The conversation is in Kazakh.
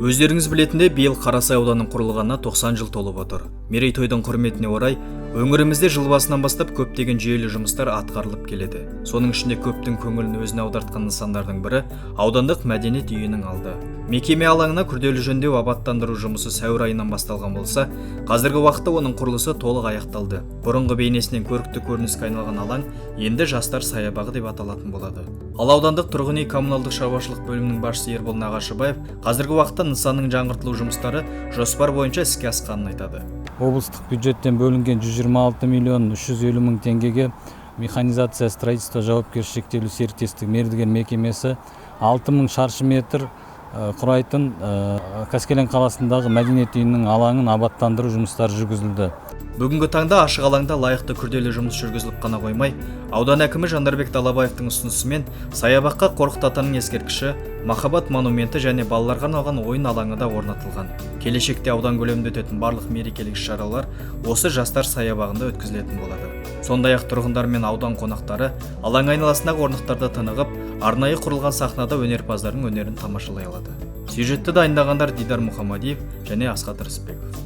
Өздеріңіз білетіндей, биыл Қарасай ауданының құрылғанына 90 жыл толып отыр. Мерейтойдың құрметіне орай өңірімізде жыл басынан бастап көптеген жүйелі жұмыстар атқарылып келеді. Соның ішінде көптің көңілін өзіне аудартқан нысандардың бірі – аудандық мәдениет үйінің алды. Мекеме алаңына күрделі жөндеу, абаттандыру жұмысы сәуір айынан басталған болса, қазіргі уақытта оның құрылысы толық аяқталды. Бұрынғы бейнесінен көрікті көрініске айналған алаң енді Жастар саябағы деп аталатын болады. Ал аудандық тұрғын үй коммуналдық шаруашылық бөлімінің басшысы Ербол Нағашыбаев қазіргі уақытта нысанның жаңғыртылу жұмыстары жоспар бойынша іске асқанын айтады. Облыстық бюджеттен бөлінген 126 миллион 350 мың теңгеге «Механизация строительства» жауапкершілігі шектеулі серіктестік мердігер мекемесі 6000 шаршы метр құрайтын Қаскелең қаласындағы мәдениет үйінің алаңын абаттандыру жұмыстары жүргізілді. Бүгінгі таңда ашық алаңда лайықты күрделі жұмыс жүргізіліп қана қоймай, аудан әкімі Жандарбек Далабаевтың ұсынысымен саябаққа Қорқыт атаның ескерткіші, Махаббат монументі және балаларға арналған ойын алаңы да орнатылған. Келешекте аудан көлемінде өтетін барлық мерекелік іс-шаралар осы жастар саябағында өткізілетін болады. Сондай ақ тұрғындар мен аудан қонақтары алаң айналасындағы орындықтарда тынығып, арнайы құрылған сахнада өнерпаздардың өнерін тамашалай алады. Сюжетті дайындағандар: Дидар Мұхамадиев және Асхат Рысбеков.